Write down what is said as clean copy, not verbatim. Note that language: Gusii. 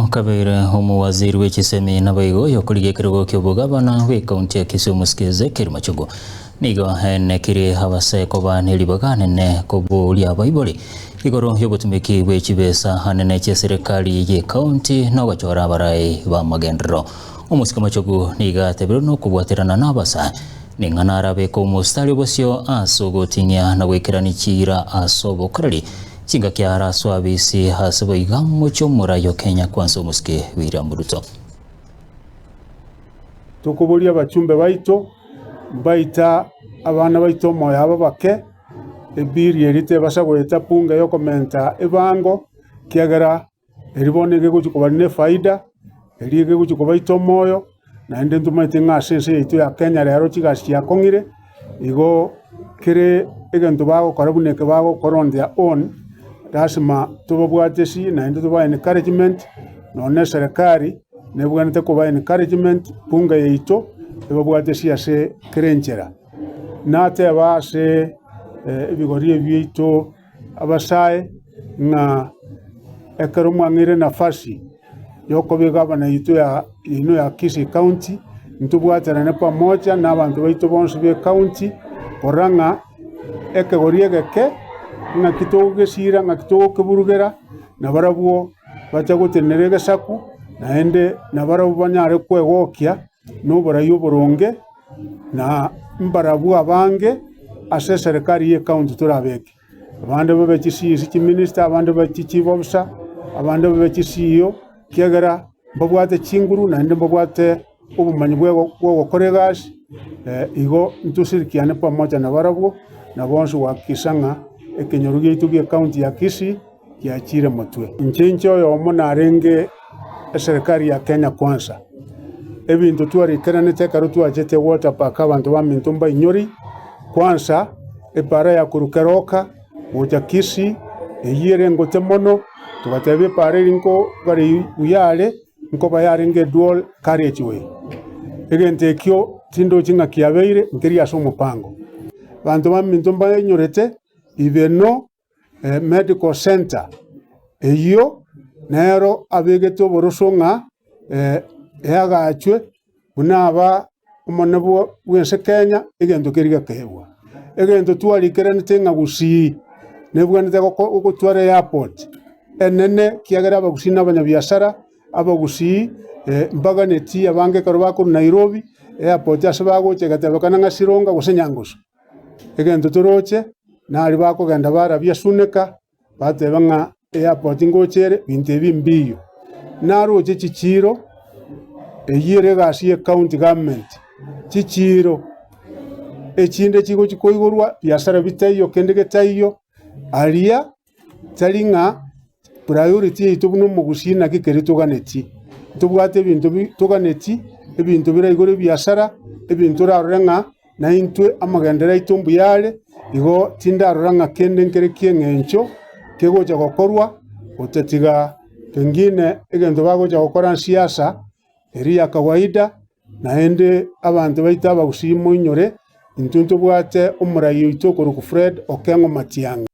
Kabeire omowaziri bwe chisemi naboigo oyokorigia ekerogo ki'obogabana bw'ekaunti ya Kisumu Ezekiel Machogu nigo aenekirie abasae koba neribaga anene koboria abaibori igoro y'obotumeki bwe chibesa anene chi'eserekari y'ekaunti na ogochora abarai b'amagenderero. Omosike Machogu nigo atebire nokobwaterana nabasae ning'ana arabeke omositari obosio ase ogoting'ia na goikerania chiira ase obokoreri Chingaki arasoe abisi ase boigo amoche omorai o Kenya kwansa omosike William Ruto. Tokoboria abachumbe baito, mbaita abana baito omoyo aba bake, ebill eria tebasa goeta bunge yokomenta ebango, ekiagera Erio bono nigo egochia koba nefaida, erio nigo egochia kobaita omoyo, naende ntomaete ng'a ase ense yaito ya Kenya rero chigasi chiakong'ire, igo kere egento bagokora buna eke bagokora on their own, lasima tobabwate esi naende tobae encouragement, nonya na eserekari nebwenerete kobaa encouragement bunge yaito ebabwate esi ase kera enchera. Nateba ase ebigori ebi biaito. Abasae, ng'a ekero mwang'eire nafasi y'okoba egavana yaito ya yaino ya Kisii County, ntobwaterane pamoja na abanto baito bonsi be county korora ng'a ekegori egeke ng'aki togogesira, ng'aki togokeburugera, nabarabwo bacha gotenenera egesaku, naende nabarabwo banyare kwegokia na oborai oboronge, na mbarabwo abange ase eserekari y'ecounty torabeke. Abande babe chi CS chiminista, abande babe chi chief officer, abande babe chi CEO, ekiagera mbabwate chinguru naende mbabwate obomanyi bwa ogokora egasi, igo ntoshirikiane pamoja nabarabwo, na bonsi gohakikisha ng'a ekenyoro giaito gie ecounty ya Kisii giachire motwe. Inche inche oyomo narenge eserekari ya Kenya Kwanza, ebinto twarikeranete ekero twachete Water Park abanto baminto mbainyori, kwanza epara ya korwa Keroka gocha Kisii, eyio ere engote mono, togateba epara eria nko bare buya are, nkoba yarenge edual carriage way. Egento ekio tindochi ng'a kiabeire, nkeri ase omopango. Abanto baminto mbainyorete, Ibeno Medical Centre, eyio nero abegete oboroso ng'a eagachwe buna aba omonene bw'ense Kenya, egento keria gekeegwa. Egento twarikeranete ng'a gusii nebwenerete gotwara eairport enene ekiagera abagusii na abanyabiasara, abagusii mbaganeti abange ekero bakorwa Nairobi, eairport ase bagocha egatebekana ng'a Sironga gose Nyangusu. Egento toroche, naria bakogenda barabia Suneka, bateba ng'a airport ngocha ere, binto ebi mbiyo. Naroche chichiiro, eyio ere egasi ye county government, chichiiro echinde chigochi koigorwa, biasara bitaiyo kende getaiyo, aria Tari ng'a priority yaito buna omogusii naki keria toganetie. Ntobwate ebinto bi toganetie, ebinto biraigore ebiasara, ebinto orarore ng'a naintwe amagenderero aito mbuya are, igo tindarora ng'a kende nkere ki'eng'encho kegocha gokorwa, gotatiga pengine egento bagocha gokora nsiasa eria ya kawaida, naende abanto baito abagusii moinyore, intwe ntobwate omorai oito okorokwa Fred Okengo Matiang'i.